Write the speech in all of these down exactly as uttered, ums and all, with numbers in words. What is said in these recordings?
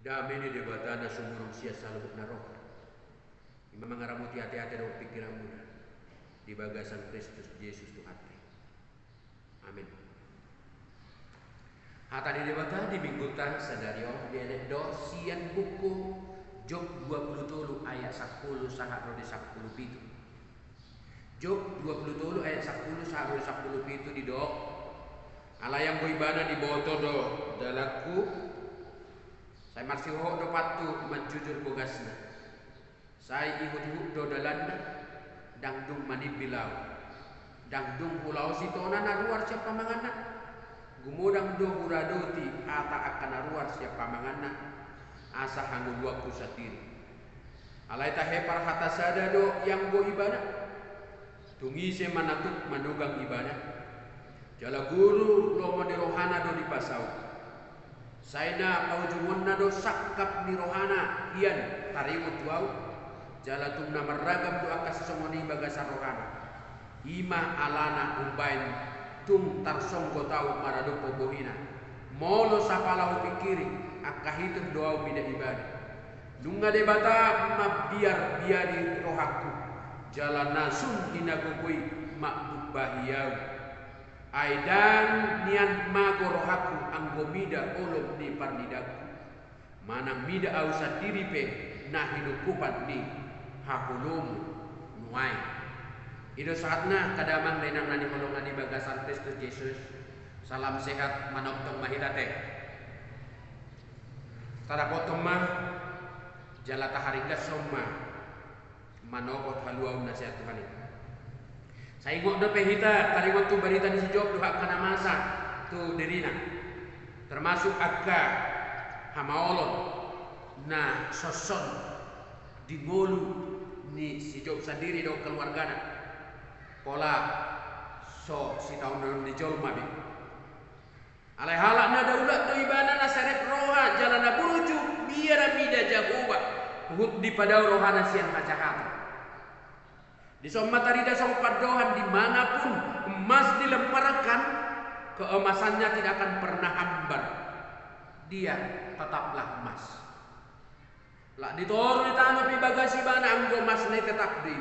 Dame ni Debata na sumurung sian saluhut na roha, i ma mangaramoti ateate dohot pingkiranmuna di bagasan Kristus Jesus Tuhanta i. Amen. Hata ni Debata di Minggunta sadari on dienet do sian buku Job dua pulu tolu ayat sampulu sahat ro di sampulu pitu. Job dua pulu tolu ayat sampulu sahat ro di sampulu pitu didok: Alai anggo ibana diboto do dalanku, sai marsihohot do pathu manjujur bogasna. Sai ihutihut do dalanna, ndang dung manimbil ahu. Ndang dung hulaosi tona na ruar sian pamanganna. Gumodang do huradoti hata angka na ruar sian pamanganna, asa hangoluanku sandiri. Alai tahe parhata sada do ianggo ibana. Tung ise manatup manogang ibana? Jala guru lomo ni rohana do dipasaut. Sai na paujungonna do sangkap ni rohana hian taringot tu ahu. Jala tung na marragam do angka sisongon i bagasan rohana. I ma alana umbaen tung tarsonggot ahu maradophon bohina. Molo sapala hupingkiri, angka hitung do ahu mida ibana. Nunga Debata mambiarbiari rohangku, jala na sun hinagogo i mangumbahi ahu. Ai ndang nian mago rohangku anggo mida holong ni parnidangku, manang mida ahu sandiri pe na hinungkupan ni haholomon nuaeng. I do sahatna, angka damang dainang na hinaholongan di bagasan Kristus Jesus. Salam sehat, manongtong ma hita te. Tadapothon ma jala taharinggashon ma manopot haluaon na sian Tuhan i. Sai ingot dope hita taringot tu barita ni si Job dohot angka na masa tu dirina, termasuk angka hamaolon na songon di ngolu ni si Job sandiri dohot keluargana. Pola so sitaonon ni jolma be. Alai halak na daulat do ibana, na serep roha jala na burju, biar mida Jahowa, huhut dipadao rohana sian hajahaton. Dison ma tarida songon pandohan: di mana pun emas dilemparkan, keemasannya tidak akan pernah hambar. Dia tetaplah emas. Lak di toru ni tano pe ibagas ibana, anggo emasna i tetap do i.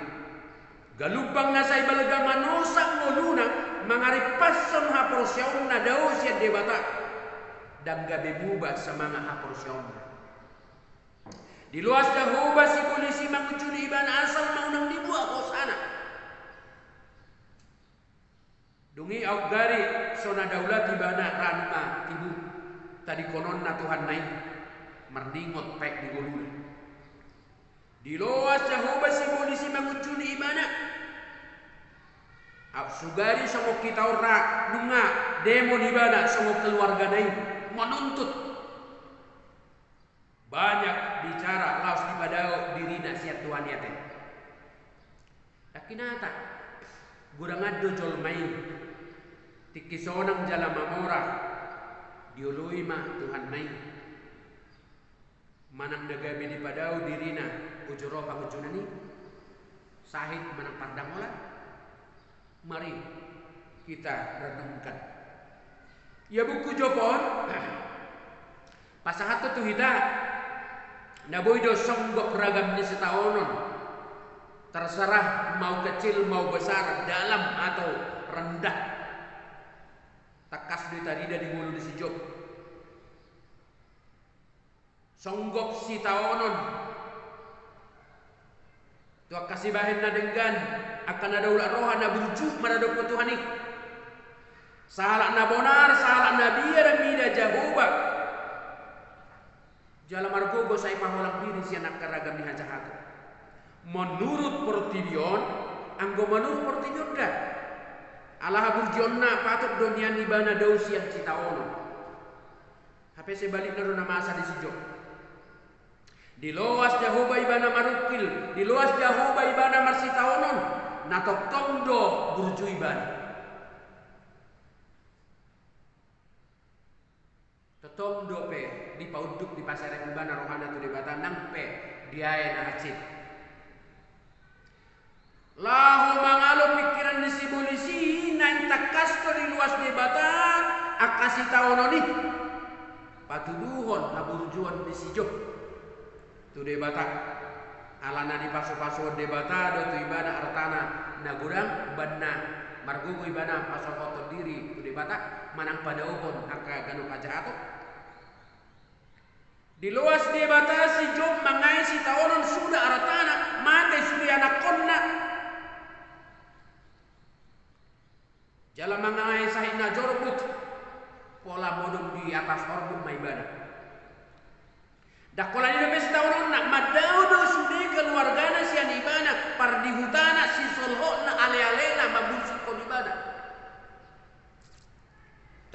Galumbang na sai balga manosak ngoluna, mangarimpashon haporseaonna dao sian Debata, ndang gabe muba semangat haporseaonna. Diloas Jahowa sibolis i mangunjuni ibana asal ma unang diboan hosana. Dung i aut gari so na daulat ibana, ra nunga tibu tadingkononna Tuhanna i marningot baen di ngoluna. Diloas Jahowa sibolis i mangunjuni ibana. Aut sugari songon hita on, ra nunga demon ibana songon keluargana i manuntut. Banyak bicara laos dipadao dirina sian Tuhan i ate. Ndang hinata, godangan do jolma i. Tingki sonang jala mamora, dioloi ma Tuhanna i. Manang na gabe dipadao dirina uju ro pangunjunan i, sahit manang pardamolan. Mari kita renungkan. Ia buku Job on pasahathon tu hita, na boi do songgop ragam ni sitaonon, terserah mau kecil mau besar, dalam atau rendah. Tangkas do i tarida di ngolu ni si Job. Songgop sitaonon tu angka sibahen na denggan, angka na daulat roha, na burju maradophon Tuhan i. Sahalak na bonar, sahalak na biar mida Jahowa. Jala margogo sai paholang diri sian angka ragam ni hajahaton. Menurut portibi on, anggo menurut portibi on da. Ala haburjuonna patut do nian ibana dao sian sitaonon. Hape sebalikna do na masa di si Job. Diloas Jahowa ibana marungkil, diloas Jahowa ibana marsitaonon, na tongtong do burju ibana. Tongtong dope dipaunduk, dipaserep ibana rohana tu Debata nang pe diae na hansit. Laho mangalo pingkiran ni sibolis i, naeng tangkas do diloas Debata angka sitaonon i. patuduhon haburjuon ni si Job tu Debata. Ala na dipasupasuhon Debata do tu ibana artana na godang, umbahen na margogo ibana pasahathon diri tu Debata manang padaohon angka ganup hajahaton. Diloas Debata si Job mangae sitaonon suda artana, mate sude anakkonna. Jala mangae sahit na jorbut, pola modom di atas orbut ma ibana. Ndang holan i dope sitaononna, mandao do sude keluargana sian ibana, pardihutana, sisolhotna, alealena, mambulsungkon ibana.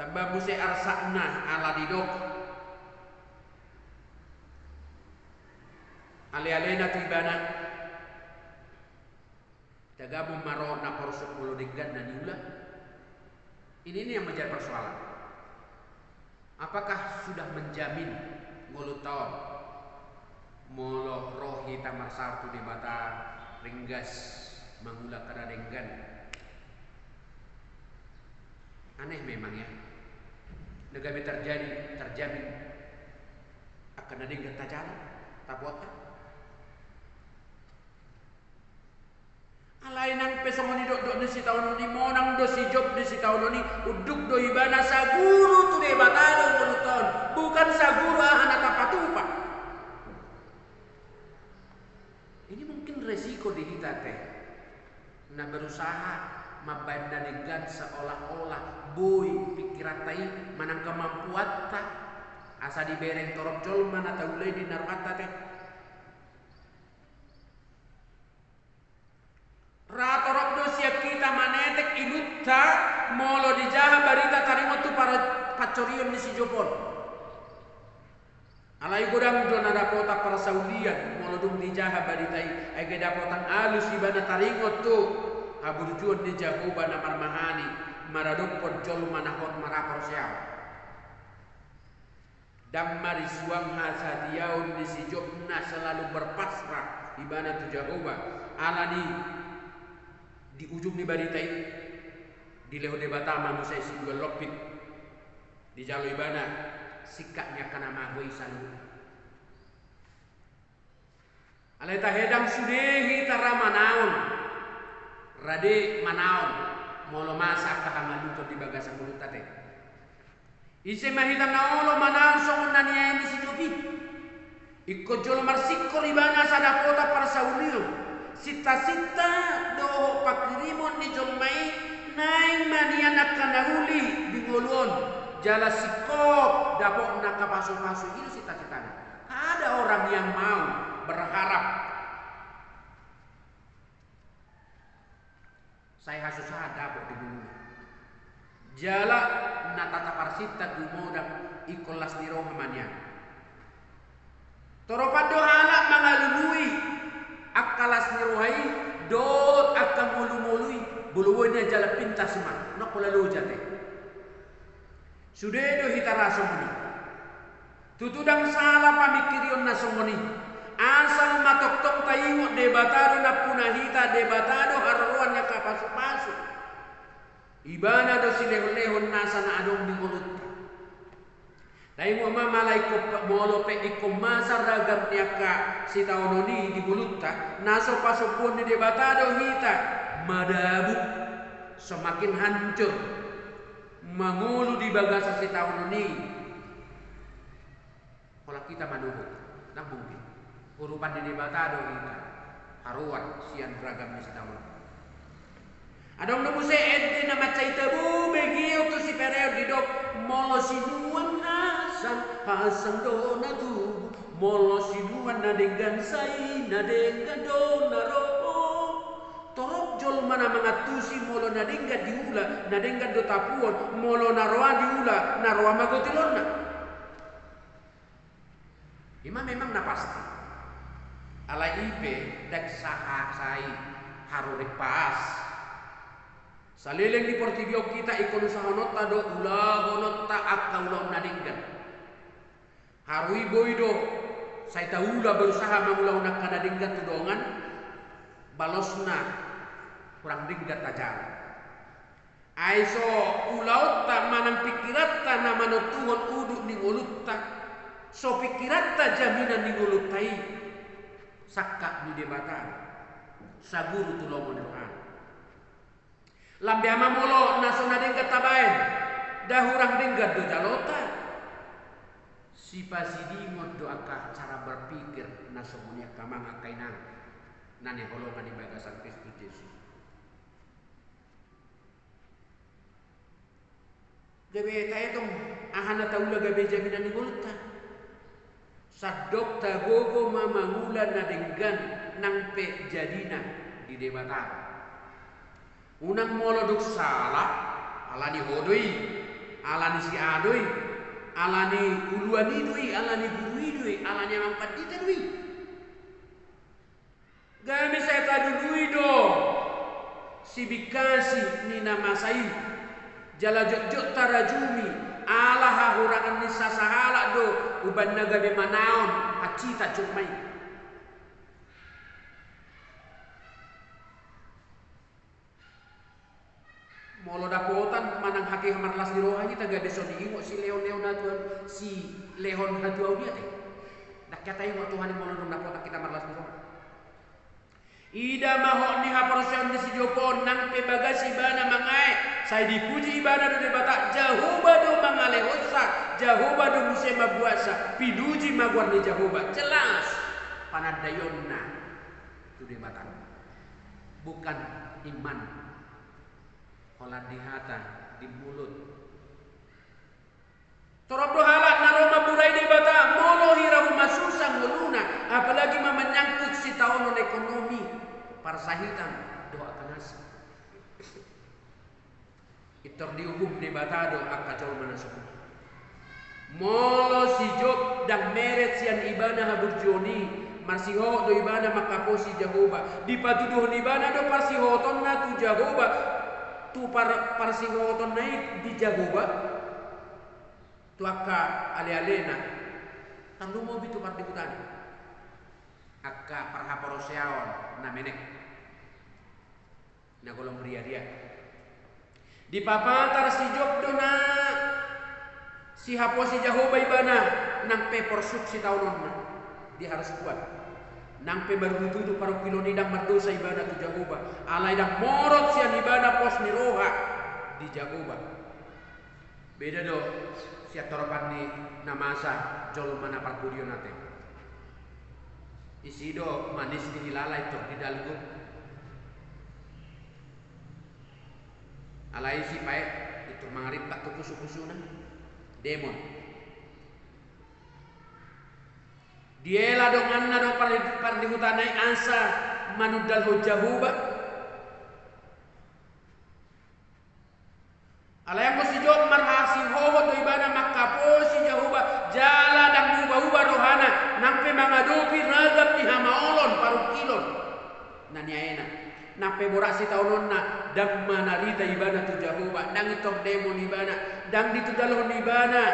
Tamba muse arsakna ala didok alealena tu ibana. Tagamon ma ro na porsuk molo denggan na niula. Ini, ini yang menjadi persoalan. Apakah sudah menjamin ngolunta on molo ro hita marsaor tu Debata ringgas mangula angka na denggan? Aneh memang ya. Na gabe terjadi, terjamin angka na denggan tajalo, tabuat? Alai nang pe songon i dokdok ni sitaonon i, monang do si Job di sitaonon i, unduk do ibana saguru tu Debata do ngolunta on, bukan saguru aha na tapatupa. Ini mungkin resiko di hita te na berusaha mambaen na denggan seolah-olah boi pikiranta i manang kemampuanta asa dibereng torop jolma na taula i di na rohanta te. Ra torop do sian hita manetek ilunta molo dijaha barita taringot tu par-, pansorion ni si Job on. Alai godang do na dapotan parsaulian molo dung dijaha barita i, ai gabe dapotan alus ibana taringot tu haburjuon ni Jahowa na marmahani maradophon jolma na hot maraporseaon. Ndang marisuang hasatiaon ni si Job na selalu berpasrah ibana tu Jahowa. Alani di ujung ni barita i, dilehon Debata ma muse sinduan lompit. Dijalo ibana singkat ni angka na mago i saluhutna. Alai tahe ndang sude hita ra manaon, rade manaon, molo masa angka hangaluton di bagasan ngolunta te. Ise ma hita na olo manaon songon na niae ni si Job i? Ingkon jolo marsingkor ibana asa dapotan parsaulion. Sintasinta dohot pangkirimon ni jolma i naeng ma nian angka na uli di ngolu on, jala singkop dapotna angka pasupasu i do sintasintana. Ada orang yang mau berharap sai hasusahan dapot di ngoluna. Jala na tatap arsinta dumodang ingkon las ni roha ma nian. Toropan do halak mangalului angka las ni roha i dohot angka ngolungolu i, molo boi nian jala pintas ma, unang pola loja te. Sude do hita ra songon i. Tutu ndang sala pamingkirion na songon i. Asal ma tongtong taingot Debata do nampuna hita, Debata do haroroan ni angka pasupasu. Ibana do silehonlehon nasa na adong di ngolunta. Taingot ma molo ingkon, molo pe ingkon masa ragam ni angka sitaonon i di ngolunta, na so pasombuon ni Debata do hita madabu, semakin hancur mangolu di bagasan sitaonon i. Holan hita manuhot, ndang mungkin. Urupan ni Debata do hita haruar sian ragam ni sitaonon. Adong do muse ende na mansai tabo begeon tu sipereon didok, molo sinuan hasang, hasang do na tubu. Molo sinuan na denggan sai na denggan do na ro. Torop jolma na mangantusi molo na denggan diula, na denggan do tapuon, molo na roa diula, na roa ma gotilonna. I ma memang na pasti. Alai i pe ndang saha sai harorik pas. Saleleng di portibi on hita ingkon usahononta do ulahononta angka ulaon na denggan. Haru i boi do sai taula berusaha mangulahon angka na denggan tu dongan, balosna hurang denggan tajalo. Ai so ulaonta manang pingkiranta na manontuhon ni ngolunta, so pingkiranta jaminan ni ngolunta i, sangkap ni Debata, saguru tu lomo ni rohana. Lam be ama molo na so na denggan tabaen, nda hurang denggan do jaloonta. Sipasidingon do angka cara berpikir na songon i angka amang angka inang na hinaholongan di bagasan Kristus Jesus. Gabe taetong aha na taula gabe jaminan ni ngolunta. Sandok tagogo ma mangula na denggan nang pe jadina di Debata. Unang molo dung sala, ala ni ho do i, ala ni si A do i, ala ni uluan i do i, ala ni guru i do i, ala ni amang pandita do i. Gabe sai talului do sibingkasi ni na masa i. Jala jotjot tarajumi ala hahurangan ni sasahalak do umbahen na gabe manaon hansit jolma i. Molo dapotan manang hatiha marlas ni roha hita gabe so niingot silehonlehon hatuaon, silehon hatuaon i ate. Ndang hita ingot Tuhan i molo dung dapotan hita marlas ni roha. Ida ma hot ni haporseaon ni si Job on, nang pe bagas ibana mangae, sai dipuji ibana do Debata, Jahowa do mangalehonsa, Jahowa do muse mambuatsa, pinuji ma goar ni Jahowa. Jelas panandaionna tu Debata. Bukan iman. Holan di hata, di mulut. Torop do halak na ro mamburai Debata, molo hira humasusa ngoluna, apalagi ma manyangkut sitaonon ekonomi, parsahitan dohot angka na asing. Pintor diuhum Debata do angka jolma na songon i. Molo si Job ndang meret sian ibana haburjuon i, marsihohot do ibana mangkaposi Jahowa. Dipatuduhon ibana do parsihohotonna tu Jahowa. Tu par-, parsihohotonna i di Jahowa, tu angka alealena, tarlumobi tu pardihutana. Angka parhaporseaon na menek. Na golom riaria. Dipapatar si Job do na sihaposi Jahowa ibana, nang pe porsuk sitaononna. Dia harus kuat. Nang pe marudutudu parungkilon i, ndang mardosa ibana tu Jahowa. Alai ndang morot sian ibana pos ni roha di Jahowa. Beda do sian toropan ni na masa jolma na parpudi on ate. Isi do manis dihilala, pintor didalgu. Alai si paet pintor mangarimpak tu pusupusuna. Demon. Diela donganna do par-, pardihutana i asa manundalhon Jahowa. Alai anggo si Job marhasihohot do ibana mangkaposi Jahowa, jala ndang mubaubah rohana, nang pe mangadopi ragam ni hamaolon parungkilon na niaena. Nang pe borat sitaononna, ndang manarita ibana tu Jahowa, ndang pintor demon ibana, ndang ditundalhon ibana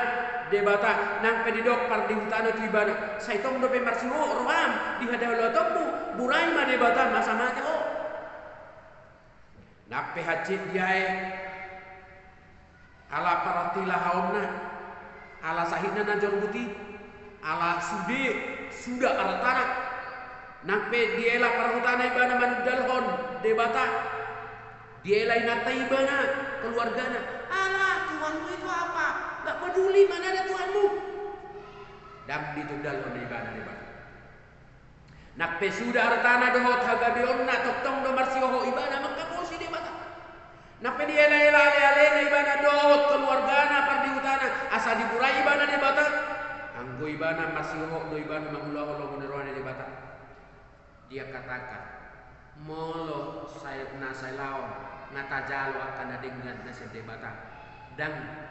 Debata, nang pe didok pardihutana tu ibana, sai tong dope marsihohot roham di hadaulatonmu, burai ma Debata masa mate ho. Nang pe hansit diae ala paratilahaonna, ala sahitna na jorbut i, ala sude suda artana. Nang pe diela parhutana ibana manundalhon Debata, diela inanta ibana, keluargana. Ala Tuhanmu itu apa? Nggak peduli mana ada Tuhanmu. Ndang ditundalhon ibana Debata. Nang pe suda artana dohot hagabeonna, tongtong do marsihohot ibana mangkaposi Debata. Nang pe dielaela alealena ibana dohot keluargana, pardihutana, asa diburai ibana Debata. Anggo ibana marsihohot do ibana mangulahon lomo ni roha ni Debata. Dia katakan, molo sai na sailaon na tajalo angka na denggan na sian Debata, ndang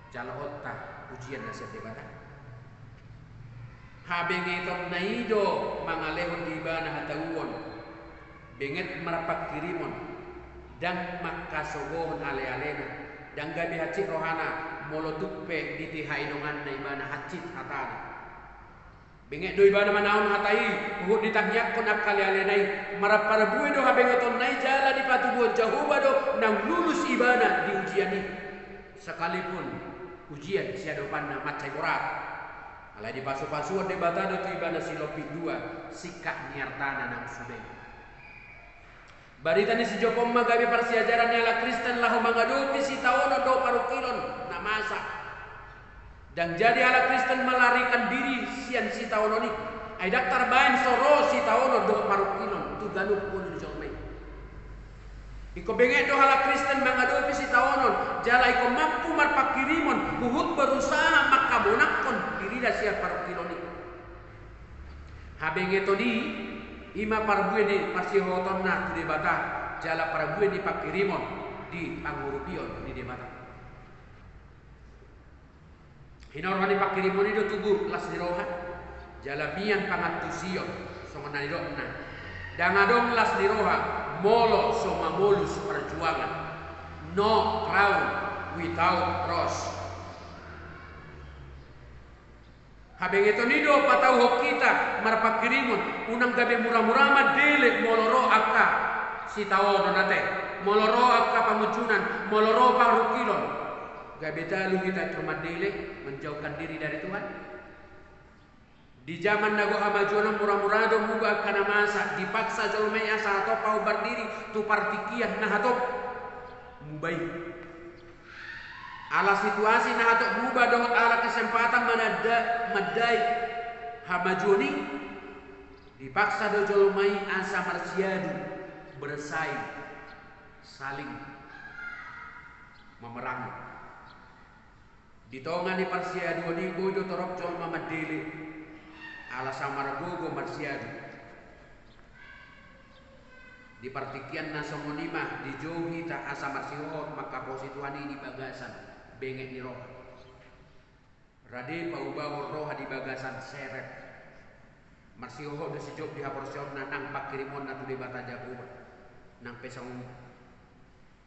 jaloonta pujian na sian Debata. Habengetonna i do mangalehon di ibana hatahuon, benget marpangkirimon, ndang mangkasogohon alealena, ndang gabe hansit rohana molo tung pe ditihai donganna ibana hansit hatana. Benget do ibana manaon hata i, huhut ditangiangkon angka alealena i. Marparparbue do habengetonna i jala dipatubuhon Jahowa do naung lulus ibana di ujian i. Sekalipun ujian siadopanna mansai borat. Alai dipasupasuhon Debata do tu ibana silompit dua singkat ni artana naung sude. Barita ni si Job on ma gabe parsiajaran ni halak Kristen laho mangadopi sitaonon dohot parungkilon na masa. Ndang jadi halak Kristen melarikan diri sian sitaonon i. Ai ndang tarbaen so ro sitaonon dohot parungkilon tu ganup ngolu ni jolma i. Ingkon benget do halak Kristen mangadopi sitaonon jala ingkon mampu marpangkirimon huhut berusaha mangkamonanghon dirina sian parungkilon i. Habengeton i, i ma parbue ni parsihohotonna tu Debata jala parbue ni pangkirimon di pangurupion ni Debata. Hinorhon ni pangkirimon i do tubu las ni roha jala mian pangantusion, songon na nidokna: Ndang adong las ni roha molo so mamolus parjuangan. No crown without cross. Habengeton i do patauhon hita marpangkirimon, unang gabe muramura mandele molo ro angka sitaonon ate, molo ro angka pangunjunan, molo ro parungkilon. Gabe talu hita tu mandele, menjauhkan diri dari Tuhan. Di jaman na gok hamajuon on muramura do muba angka na masa, dipaksa jolma i asa hatop pahombar diri tu partingkian na hatop muba i. Ala situasi na hatop muba dohot ala kesempatan mandai hamajuon i, dipaksa do jolma i asa marsiadu, bersaing, saling memerangi. Di tonga ni parsiaduon i boi do torop jolma mandele ala samargogo marsiadu. Di partingkian na songon i ma dijou hita asa marsihohot mangkaposi Tuhan i di bagasan benget ni roha. Rade paubahon roha di bagasan serep. Marsihohot do si Job di haporseaonna nang pangkirimonna tu Debata Jahowa. Nang pe songon i,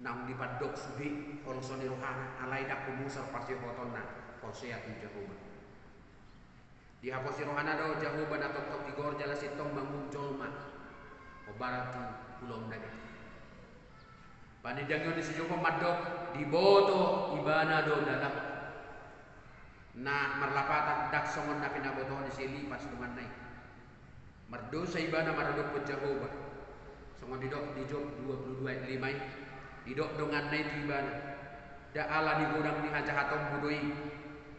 naung dipandok sude holso ni rohana, alai ndang humusor parsihohotonna, porsea tu Jahowa. Dihaposi rohana do Jahowa na tongtong tigor jala sintong manguhum jolma hombar tu ulaonna be. Panindangion ni si Job on mandok, diboto ibana do dalan na marlapatan, ndang songon na pinabotohon ni si Elipas donganna i. Mardosa ibana maradophon Jahowa. Songon didok di Job dua puluh dua ayat lima i, didok donganna i tu ibana: Nda ala ni godang ni hajahatonmu do i,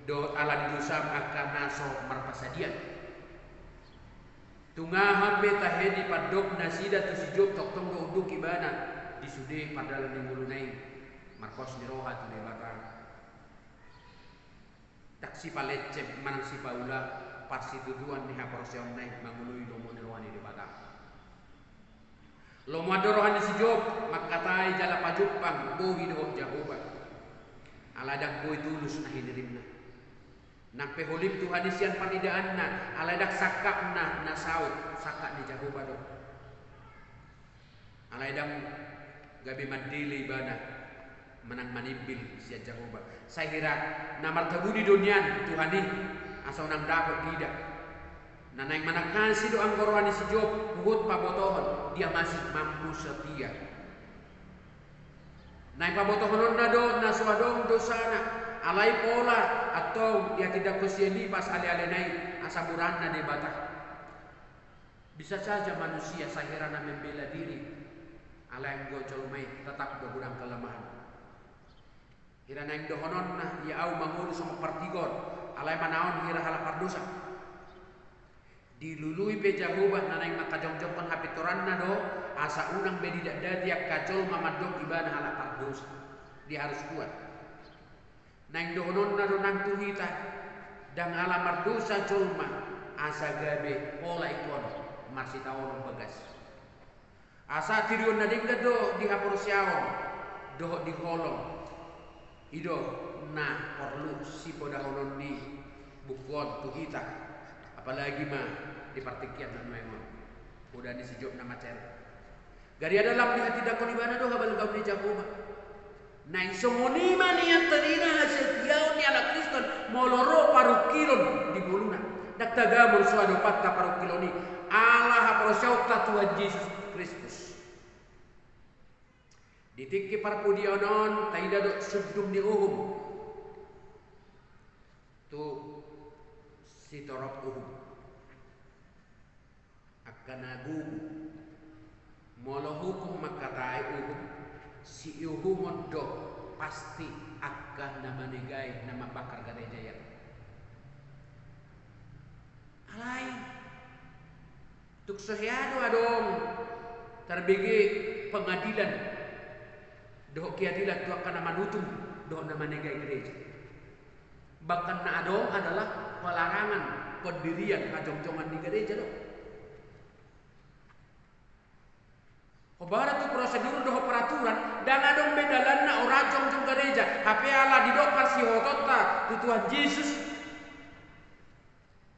dohot ala ni dosam angka na so marpasadian. Tung aha pe tahe dipandok nasida tu si Job, tongtong do unduk ibana di sude pardalan ni ngoluna i, marpos ni roha tu Debata. Ndang sipalencep manang sipaula parsitutuan ni haporseaonna i mangoloi lomo ni roha ni Debata. Lomoan do roha ni si Job mangkatai jala pajumpang bohi dohot Jahowa. Alai ndang boi tulus na hinirimna. Nang pe holim Tuhan i sian pangidaanna, alai ndang sangkapna na saut, sangkap ni Jahowa do. Alai ndang gabe mandele ibana manang manimbil sian Jahowa. Sai hira na martabuni do nian Tuhan i, asa unang dapot diida. Na naeng manangkasi do anggo roha ni si Job huhut pabotohon, Dia masih mampu setia. Naeng pabotohononna do na so adong dosana, alai pola antong dihatindangkon si Elipas alealena i asa murahna Debata. Bisa saja manusia sai hira na membela diri, alai anggo jolma i tetap do godang kelemahan. Hira naeng dohononna, ia ahu mangolu songon partigor, alai manaon hira halak pardosa. Dilului pe Jahowa na naeng mangkajongjongkon hapintoranna do, asa unang be didatdati angka jolma mandok ibana halak pardosa. Dia harus kuat. Naeng dohononna do nang tu hita, ndang ala mardosa jolma asa gabe pola ingkon marsitaonon bagas. Asa tirion na denggan do di haporseaon dohot di holong. I do na porlu sipodahonon ni buku on tu hita, apalagi ma di partingkian na nuaeng on. Poda ni si Job na mansai ro. Gariada lam dihatindangkon ibana do habalgaon ni Jahowa. Naeng songon i ma nian tadina hasetiaon ni halak Kristen molo ro parungkilon di ngoluna. Ndang tagamon so adopanta parungkilon i ala haporseaonta Tuhan Jesus Kristus. Di tingki parpudi on taida do sundung ni uhum. Tu sitorop uhum. Angka na gogo. Molo hukum mangkatai uhum, siiuhumon do pasti angka na manegai na mambakar gareja i. Alai tung so hea do adong tarbege pengadilan dohot keadilan tu angka na manutung dohot na manegai gareja. Bahkan na adong adalah pelarangan pendirian hajongjongan ni gareja do. Hombar tu prosedur dohot peraturan, ndang adong be dalanna ora jongjong gareja, hape ala didok parsihohotonta tu Tuhan Jesus,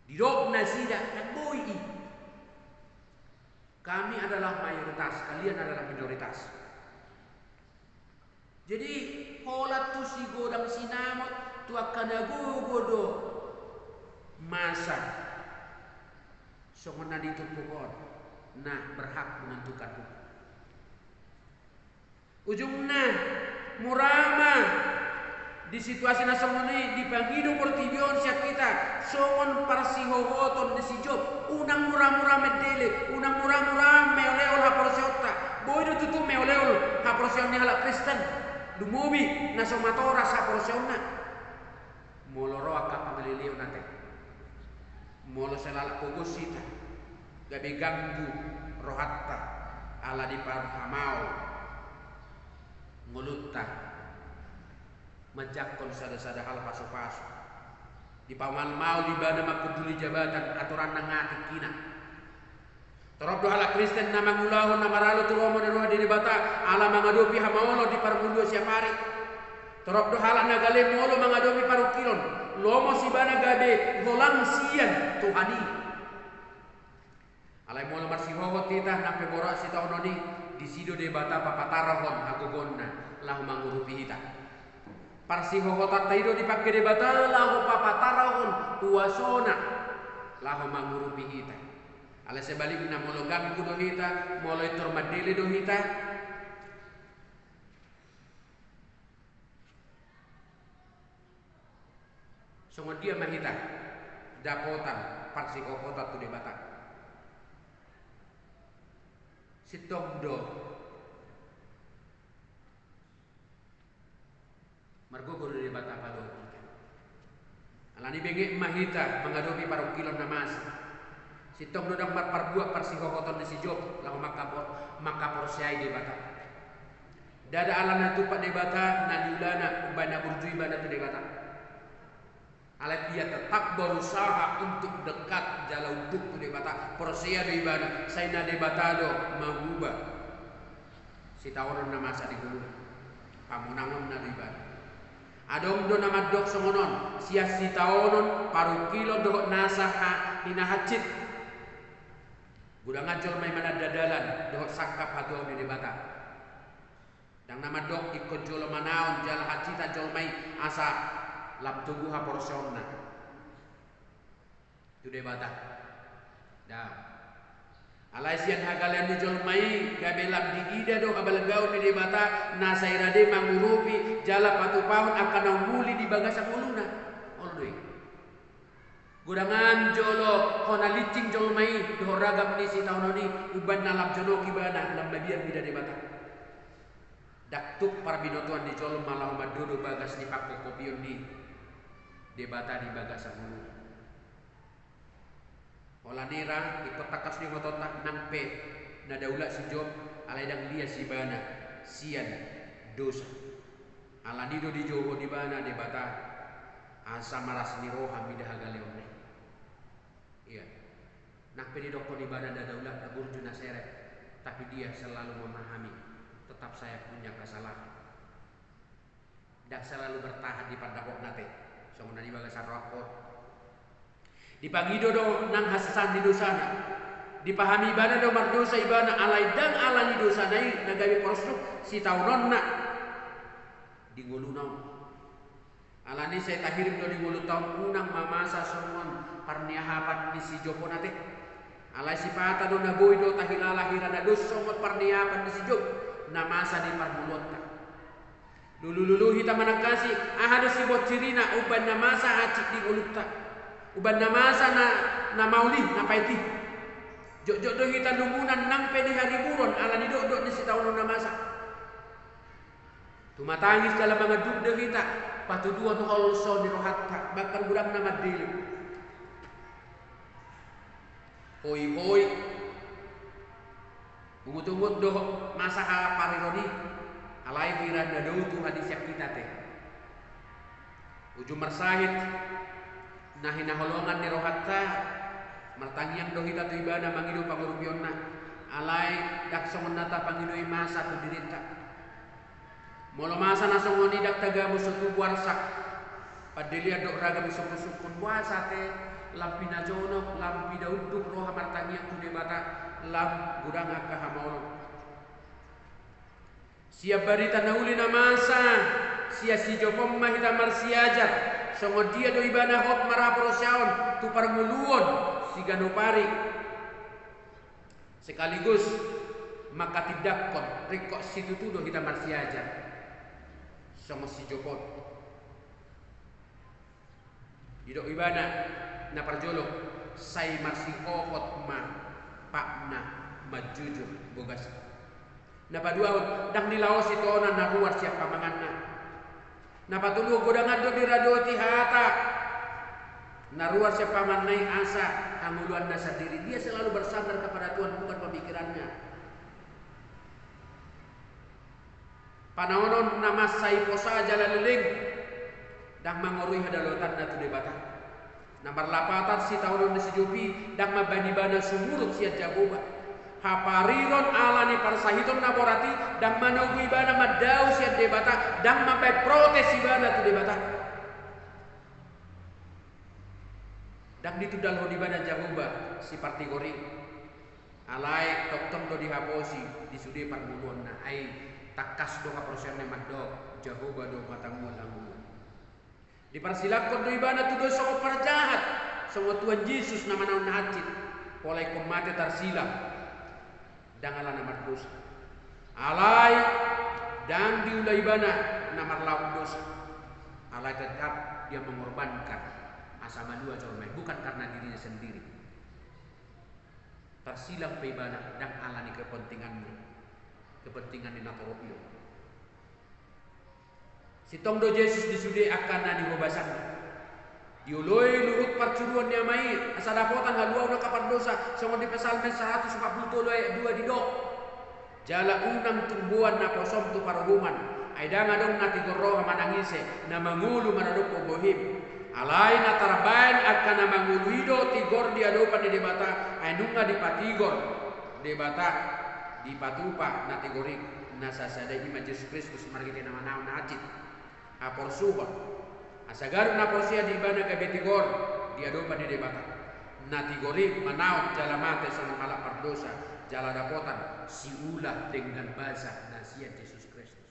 didok nasida, ndang boi i. Kami adalah mayoritas, kalian adalah minoritas. Jadi, holan tu sigodang sinamot, tu angka na gogo do masa songon na ditumpuk on, na berhak menentukan hukum. Ujungna, mura ma di situasi na songon i dipangido portibi on sian hita songon parsihohoton ni si Job. Unang mura-mura mendele, unang mura-mura meol-eol haporseaonta. Boi do tutu meol-eol haporseaon ni halak Kristen, lumobi na so matoras haporseaonna. Molo ro angka pangaleleon ate, molo sai lalap pogos hita, gabe ganggu rohanta ala diparhamaol ngolunta manjangkon sada-sada hal pasu-pasu, dipamalmaol ibana mangkunduli jabatan, atoran na nga tingkina. Torop do halak Kristen na mangulahon na maralo tu lomo ni roha ni Debata ala mangadopi hamaolon di parngoluon siap ari. Torop do halak na gale molo mangadopi parungkilon, lomos ibana gabe holang sian Tuhan i. Alai molo marsihohot hita nang pe borat sitaonon i, disi do Debata papatarahon hagogoonna laho mangurupi hita. Parsihohotanta i do dipangke Debata laho papatarahon kuasona laho mangurupi hita. Alai sebalikna, molo ganggu do hita, molo intor mandele do hita, songon dia ma hita dapotan parsihohotan tu Debata? Sintong do margogo do Debata padohot hita. Alani benget ma hita mangadopi parungkilon na masa. Sintong do ndang marparbuat parsihohoton ni si Job laho mangkapor-, mangkaporseai Debata. Ndada ala na tumpak Debata na niulana umbahen na burju ibana tu Debata. Alai ia tetap berusaha untuk dekat jala unduk tu Debata. Porsea do ibana, sai na Debata do manguba sitaonon na masa di ngoluna. Pamonangonna do ibana. Adong do na mandok songon on, sian sitaonon, parungkilon dohot nasa ha-, hinahansit. Godang jolma i mananda dalan dohot sangkap hatuaon ni Debata. Ndang na mandok ingkon jolo manaon jala hansitan jolma i asa lam togu haporseaonna tu Debata. Ndang. Alai sian hagaleon ni jolma i gabe lam diida do habalgaon ni Debata na sai rade mangurupi jala patupahon angka na umuli di bagasan ngoluna. Olo do i. Godangan jolo hona lincing jolma i dohot ragam ni sitaonon i, umbahen na lam jonok ibana, lam mabiar mida Debata. Ndang tuk parbinotoan ni jolma laho mandodo bagas ni pangkokopion ni Debata di bagasan ngoluna. Holan i ra, ingkon tangkas do ingotonta, nang pe na daulat si Job, alai ndang lias ibana sian dosa. Alani do dijouhon ibana Debata asa maras ni roha mida hagaleonna i. Ia. Nang pe didokkon ibana na daulat, na burju, na serep, tapi dia selalu memahami, tetap saya punya kesalahan. Ndang selalu bertahan di pandapotna ate, songon na di bagasan rohangkon. Dipangido do nang hasasahan ni dosana. Dipahami ibana do mardosa ibana, alai ndang alani dosana i na gabe porsuk sitaononna di ngoluna on. Alani sai tahirim do di ngolunta on, unang ma masa songon parniahapan ni si Job on ate. Alai sipata do na boi do tahilala hira na dos songon parniahapan ni si Job na masa di parngoluonta. Lulu-lulu hita manangkasi, aha do siboan sirina umbaen na masa hansit di ngolunta, umbaen na masa na, na maol i, na paet i. Jotjot do hita lumunan nang pe di hariburon ala ni dokdok ni sitaonon na masa. Tumatangis jala mangandung do hita, patuduhon holso ni rohanta, bahkan godang na mandele. Hoihoi, ungut-ungut do masa hapariron i, alai hira na dao tu hadi sian hita te. Ujung marsahit, na hinaholongan ni rohanta, martangiang do hita tu Ibana mangido pangurupionna, alai ndang songon na tapangidoi masa tu dirinta. Molo masa na songon i ndang tagabus so tubu arsak, pandelean dohot ragam sungkun-sungkun, boasa te lam pinajonok, lam pinaunduk roha martangiang tu Debata, lam godang angka hamaolon. Sian barita na uli na masa, sian si Job on ma hita marsiajar, songon dia do ibana hot marhaporseaon tu parngoluon siganup ari. Sekaligus mangkatindangkon, ringkot situtu do hita marsiajar songon si Job on. Didok ibana, na parjolo, sai marsihohot ma patna, manjujur bogasna. Na paduahon, ndang dilaosi tona na ruar sian pamanganna. Na patoluhon, godangan do diradoti hata na ruar sian pamanganna i asa hangoluanna sandiri. Dia selalu bersandar kepada Tuhan, bukan pemikirannya. Panaonon na mansai posa jala leleng, ndang mangorui hadaulatanna tu Debata. Na marlapatan sitaonon ni si Job i ndang mambaen ibana sumurut sian Jahowa. Hapariron ala ni parsahiton na borat i ndang manogu ibana mandao sian Debata, ndang mambaen protes ibana tu Debata. Ndang ditundalhon ibana Jahowa sipartigor i. Alai tongtong do dihaposi di sude parngoluonna, ai tangkas do haporseaonna mandok Jahowa do matanguhon hangoluan. Diparsilangkon do ibana tudo songon parjahat, songon Tuhan Jesus na manaon na hansit, pola ingkon mate tarsilang, ndang ala na mardosa. Alai ndang diula ibana na marlaok dosa, alai tetap dia mengorbankan asa malua jolma i, bukan karena dirinya sendiri. Tarsilang pe ibana ndang ala ni kepentinganna, kepentingan ni na torop i do. Sintong do Jesus di sude angka na nihobasanna. Dioloi luhut parcuruon ni Ama i asa dapotan haluaon angka pardosa, songon di Psalmen saratus opat pulu tolu ayat dua didok: Jala unang tung boan naposom tu paruhuman, ai ndang adong na tigor roha manang ise na mangolu maradophon bohim. Alai na tarbaen angka na mangolu i do tigor di adopan ni Debata, ai nunga dipatigor Debata, dipatupa na tigor i, na sasada i ma Jesus Kristus marhite na manaon na hansit. Haporsuhon, asa ganup na porsea di ibana gabe tigor di adopan ni Debata. Na tigor i manaon jala mate songon halak pardosa, jala dapotan siula denggan basa na sian Jesus Kristus.